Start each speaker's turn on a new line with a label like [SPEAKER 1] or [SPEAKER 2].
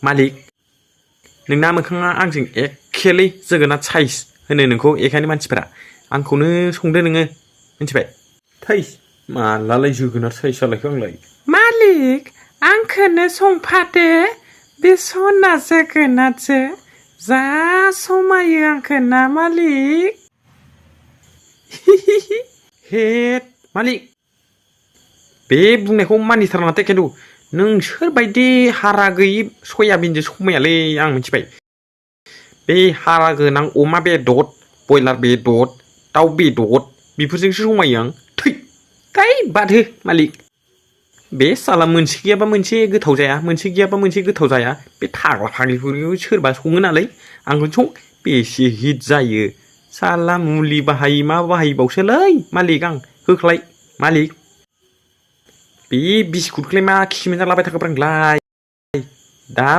[SPEAKER 1] मालिक नोंना मोखाङा आंजों एखेलै जोगोनार साइज होनो नोंखौ एखायनो मानसिफोरा आंखौनो संदो नोङो मिथिबाय थैस मालालाय जोगोनार साइज जालायखो आंलाय
[SPEAKER 2] मालिक आंखौनो संफादो बे सना जोगोनारजों जा समायो आंखौ ना मालिक
[SPEAKER 1] हेद मालिक बे बुंनायखौ मानिथारनाङाथाय खिन्थु नोंसोरबायदि हारा गैयि सयाबिनजों समायालै आं मिथिबाय बे हारा गोनां अमा बेदर बयलार बेदर दाउ बेदर बेफोरजोंसो समायो आं थै बाद हो मालिक बे साला मोनसे गैयाबा मोनसे गोथाव जाया मोनसे गैयाबा मोनसे गोथाव जाया बे फाग्ला फाग्लिफोरखौ सोरबा सङो नालाय आंखौनो सं बेसे हिट जायो साला मुलि बाहायो मा बाहायबावसोलै मालिक आं होख्लाय मालिक बे बिस्कुटखौलाय मा खिमिना लाबाय थाखोब्रा नोंलाय दा